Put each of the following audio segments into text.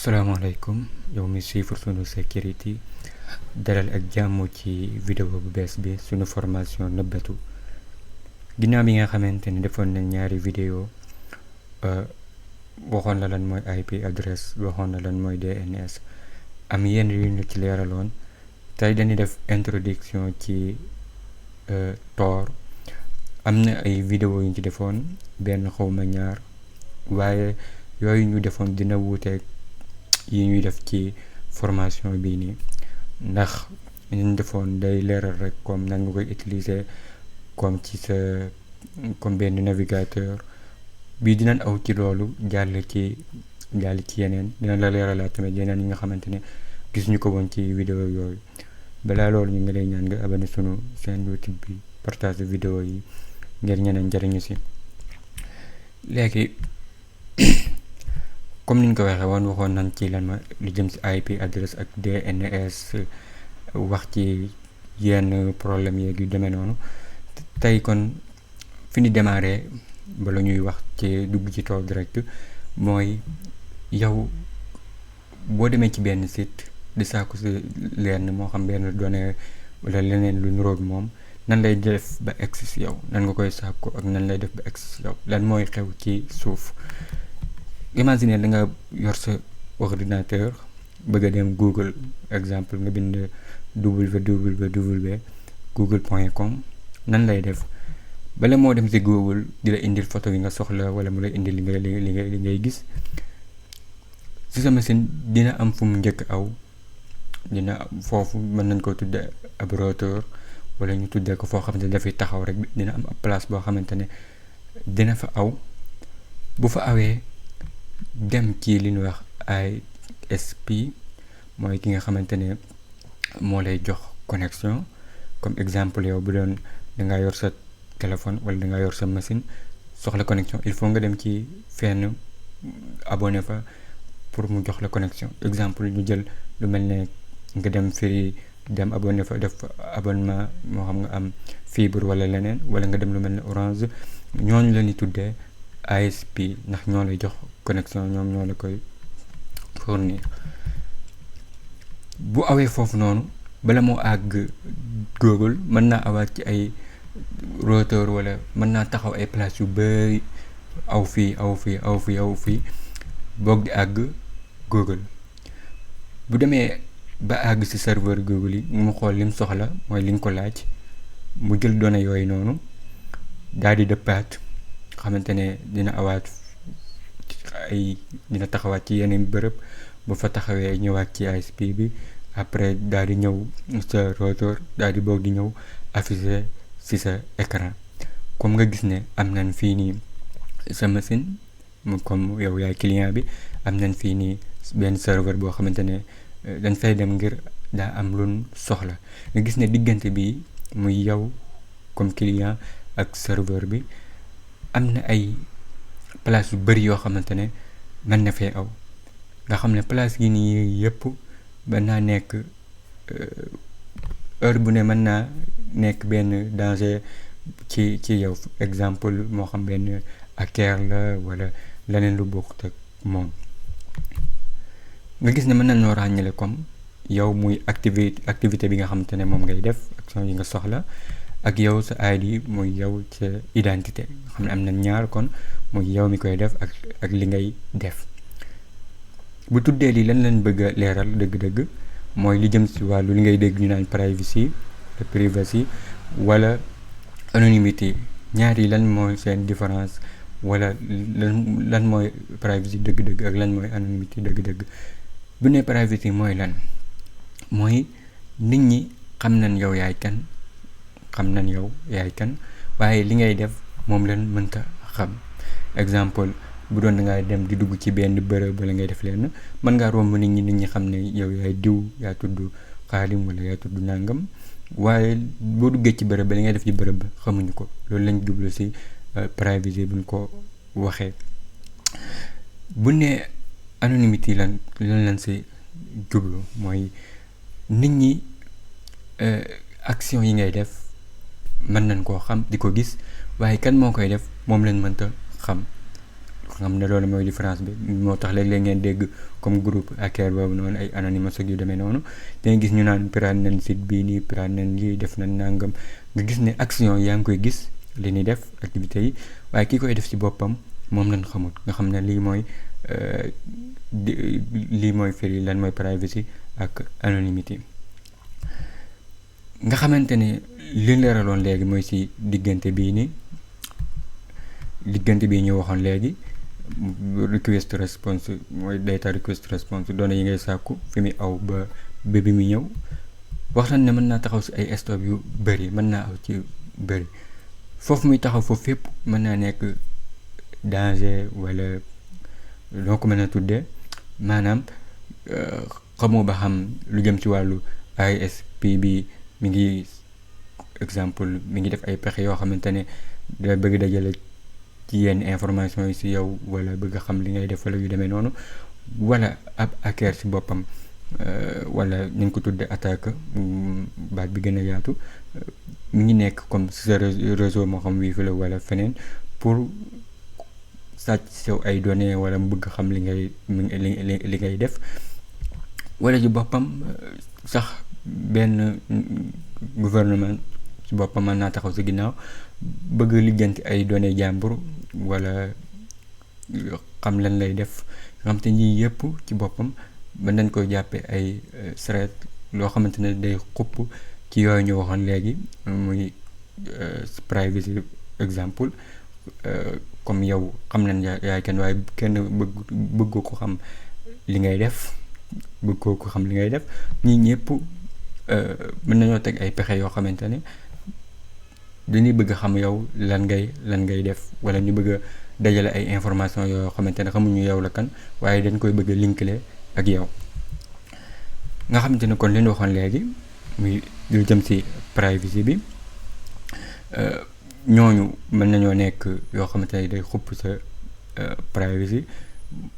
asalaamaaleykum yow mi suivre sunu sécurité dalal ak jàmm ci vidéo bu bees bi sunu formation nëbbatu ginnaaw bi nga xamante ni defoon nañ ñaari vidéo waxoon na lan mooy IP adresse waxoon na lan mooy DNS am yenn yu ñu ci leeraloon tey dañuy def introduction ci Tor. am na ay vidéo yu ñu ci defoon benn xawma ñaar waaye yooyu ñu defoon dina wuuteeg yi ñuy def ci formation bii nii ndax ñu defoon day leeral rek comme nan nga koy utiliser comme ci sa comme benn navigateur bii dinañ aw ci loolu jàll ci yeneen dina la leeralaat tamit yeneen yi nga xamante ne gis ñu ko woon ci vidéo yooyu balaa loolu ñu ngi lay ñaan nga abonné sunu chaîne YouTube bi partage vidéo yi ngir ñeneen jariñu si léegi comme niñ ko waxee woon waxoon nañ ci lan ma lu jëm ci IP adresse ak DNS wax ci yenn problème yeeg yu demee noonu tey kon fi ñu démarré bala ñuy wax ci dugg ci Tor direct mooy yow boo demee ci benn site di sàkku si lenn moo xam benn donnée wala leneen lu niroog moom nan lay def ba egsi si yow nan nga koy sàkku ak nan lay def ba egsi si yow lan mooy xew ci suuf. Imagine da nga yor sa ordinateur bëgg a dem Google exemple nga bind www.google.com nan lay def bala moo dem si Google di la indil photo yi nga soxla wala mu lay indil li ngay gis si sa machine dina am fu mu njëkk aw dina foofu mën nañ ko tudde ab routeur wala ñu tuddee ko foo xamante ne dafay taxaw rek dina am ab place boo xamante ne dina fa aw bu fa awee dem ci li ñuy wax ISP mooy ki nga xamante ne moo lay jox connexion comme exemple yow bu doon dangaa yor sa téléphone wala dangaa yor sa machine soxla connexion il faut nga dem ci fenn abonné fa pour mu jox la connexion exemple ñu jël lu mel ne nga dem Free dem abonné fa def abonnement moo xam nga am fibre wala leneen wala nga dem lu mel ne Orange ñooñu la ñuy tuddee ISP ndax ñoo lay jox connexion ñoom ñoo la koy fournir bu awee foofu noonu bala moo àgg Google mën naa awaat ci ay routeur wala mën naa taxaw ay place yu bari aw fii boog di àgg Google bu demee ba àgg ci serveur Google yi mu xool lim soxla mooy li nga ko laaj mu jël données yooyu noonu daal di dëppaat xamante ne dina awaat dina taxawaat ci yeneen bërëb bu fa taxawee ñëwaat ci ISP bi après daal di ñëw sa routeur daal di boog di ñëw affiché ci sa écran comme nga gis ne am nañ fii nii sa machine comme yow yaay client bi am nañ fii nii benn serveur boo xamante ne dañ fay dem ngir daa am luñ soxla nga gis ne diggante bi muy yow comme client ak serveur bi am na ay place yu bari yoo xamante ne mën na fee aw nga xam ne place yi nii yëpp mën naa nekk heure bu ne mën naa nekk benn danger ci yow exemple moo xam benn hacker la wala leneen lu bokkut ak moom nga gis ne mën nañoo ràññale comme yow muy activité bi nga xamante ne moom ngay def action yi nga soxla ak yow sa ID muy yow sa identité xam ne am na ñaar kon muy yow mi koy def ak li ngay def bu tuddee lii lan lañ bëgg a leeral dëgg-dëgg mooy li jëm si wàllu li ngay dégg ñu naan privacy wala anonymité ñaar yi lan mooy seen différence wala lan mooy privacy dëgg-dëgg ak lan mooy anonymité dëgg-dëgg bu ne privacy mooy lan mooy nit ñi xam nañ yow yaay kan waaye li ngay def moom leen mënta xam exemple bu doon da ngaa dem di dugg ci benn bërëb wala ngay def leen mën ngaa romb nit ñi xam ne yow yaay diw yaa tudd Xaadim wala yaa tudd nangam waaye boo duggee ci bërëb ba li ngay def ci bërëb ba xamuñu ko loolu lañ jublu si privacy buñ ko waxee bu ne anonymité lan si jublu mooy nit ñi action yi ngay def mën nañ koo xam di ko gis waaye kan moo koy def moom lañ mënta xam xam ne loolu mooy différence bi. moo tax léeg-léeg ngeen dégg comme groupe hacker boobu noonu ay Anonymous ak yu demee noonu dangay gis ñu naan pirate nañ site bii nii pirate nañ lii def nañ nangam nga gis ne action yaa ngi koy gis li ñuy def activités yi waaye ki koy def ci boppam moom lañ xamul nga xam ne lii mooy firi lan mooy privacy ak anonymity. nga xamante ne li leeraloon léegi mooy ci diggante bii ñu waxoon léegi request response mooy data request response données yi ngay sàkku fi muy aw ba bi muy ñëw wax nañ ne mën naa taxaw ci ay stop yu bëri mën naa aw ci bëri foofu muy taxaw foofu fépp mën naa nekk danger wala loo ko mën a tuddee maanaam xamoo ba xam lu jëm ci wàllu ISP bi mi ngi exemple mi ngi def ay pexe yoo xamante ne da bëgg dajale ci yenn information yi ci yow wala bëgg xam li ngay def wala yu demee noonu wala ab hacker ci boppam wala ñu ko tuddee attaque baat bi gën a yaatu mi ngi nekk comme sa réseau moo xam wifi la wala feneen pour sàcc sew ay données wala mu bëgg xam li ngay def wala ci boppam sax benn gouvernement ci boppam mën naa taxaw ci ginnaaw bëgg lijjanti ay données jàmbur wala xam lan lay def xam te ñii yëpp ci boppam ba dañ koy jàppee ay threat loo xamante ne day xupp ci yooyu ñu waxoon léegi muy privacy exemple comme yow xam nañ yaay kenn waaye kenn bëgg ko xam li ngay def ñii ñëpp mën nañoo teg ay pexe yoo xamante ne dañuy bëgg xam yow lan ngay def wala ñu bëgg a dajale ay information yoo xamante ne xamuñu yow la kan waaye dañ koy bëgg a linkale ak yow nga xamante ne kon li ñu waxoon léegi muy lu jëm ci privacy bi ñooñu mën nañoo nekk yoo xamante ne day xupp sa privacy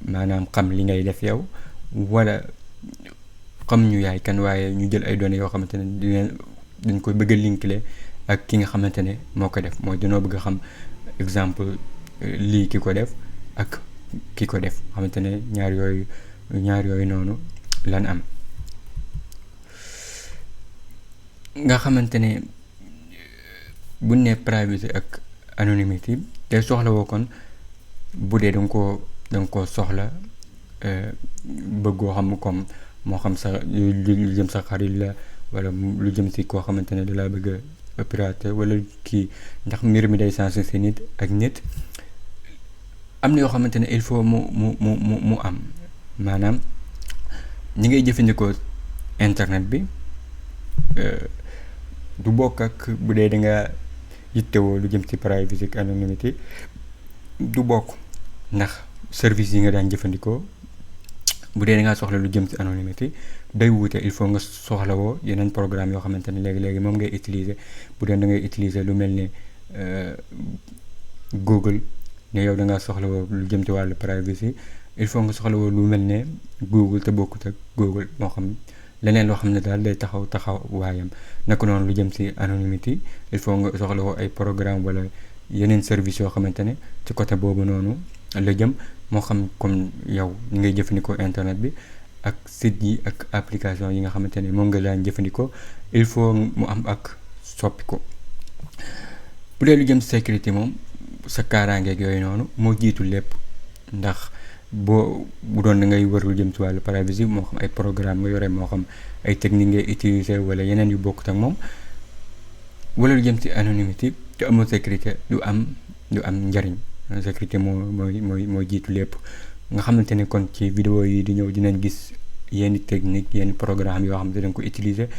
maanaam xam li ngay def yow wala xam ñu yaay kan waaye ñu jël ay données yoo xamante ne dañ koy bëgg a linkale ak ki nga xamante ne moo ko def mooy dañoo bëgg a xam exemple lii ki ko def ak ki ko def xamante ne ñaar yooyu noonu lan am nga xamante ne buñ ne privacy ak anonymity te soxla woo kon bu dee danga ko soxla bëggoo xam comme moo xam sa lu jëm sa xarit la wala lu jëm si koo xamante ne dalaa bëgg a pirater wala kii ndax mbir mi day changer si nit ak nit am na yoo xamante ne il faut mu am maanaam ñi ngay jëfandikoo internet bi du bokk ak bu dee da nga yittewoo lu jëm ci privacy ak anonymity du bokk ndax service yi nga daan jëfandikoo bu dee da ngaa soxla lu jëm ci anonymity day wuute il faut nga soxlawoo yeneen programme yoo xamante ne léegi moom ngay utiliser bu dee da ngay utiliser lu mel ne Google ne yow da ngaa soxlawoo lu jëm ci wàllu privacy il faut nga soxlawoo lu mel ne Google te bokkut ak Google moo xam leneen loo xam ne daal day taxaw waayam naka noonu lu jëm ci anonymity il faut nga soxlawoo ay programme wala yeneen service yoo xamante ne ci côté boobu noonu la jëm moo xam comme yow ñi ngay jëfandikoo internet bi ak site yi ak application yi nga xamante ne moom nga daan jëfandikoo il faut mu am ak soppi ko bu dee lu jëm sécurité moom sa kaaraangeeg yooyu noonu moo jiitu lépp ndax bu doon da ngay wër lu jëm ci wàllu privacy moo xam ay programme nga yore moo xam ay technique ngay utiliser wala yeneen yu bokkut ak moom wala lu jëm ci anonymité te amul sécurité du am njariñ sécurité mooy jiitu lépp nga xamante ne kon ci vidéo yi di ñëw dinañ gis yenn technique yenn programme yoo xam ne dañ ko utiliser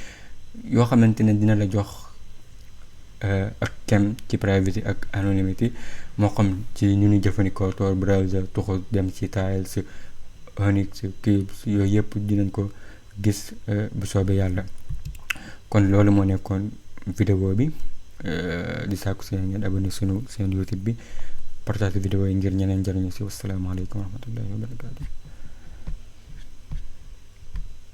yoo xamante ne dina la jox ak kem ci privacy ak anonymity moo xam ci ñu ñu jëfandikoo Tor browser tuxu dem ci Tiles Onyx Cubes yooyu yëpp dinañ ko gis bu soobee yàlla kon loolu moo nekkoon vidéo bi di sàkku seen ngeen abonné seen YouTube bi partage vidéo yi ngir ñeneen jariñu si wasalaamaaleykum wa rahmatullahi wa barakatuh